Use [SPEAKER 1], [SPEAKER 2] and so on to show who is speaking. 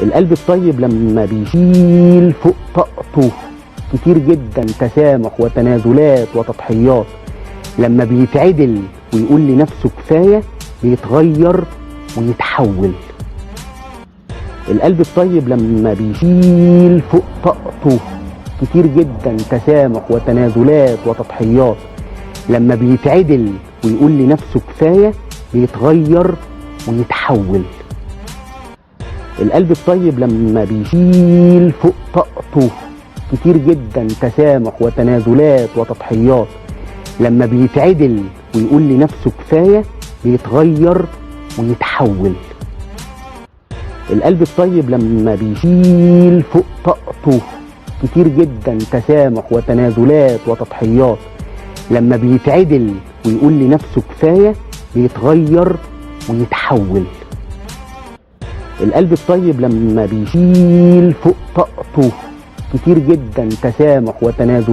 [SPEAKER 1] القلب الطيب لما بيشيل فوق طاقته كتير جدا تسامح وتنازلات وتضحيات، لما بيتعدل ويقول لنفسه كفاية بيتغير ويتحول. القلب الطيب لما بيشيل فوق طاقته كتير جدا تسامح وتنازلات وتضحيات، لما بيتعدل ويقول لنفسه كفاية بيتغير ويتحول. القلب الطيب لما بيشيل فوق طاقته كتير جدا تسامح وتنازلات وتضحيات، لما بيتعدل ويقول لنفسه كفاية بيتغير ويتحول. القلب الطيب لما بيشيل فوق طاقته كتير جدا تسامح وتنازلات وتضحيات، لما بيتعدل ويقول لنفسه كفاية بيتغير ويتحول. القلب الطيب لما بيشيل فوق طاقته كتير جدا تسامح وتنازلات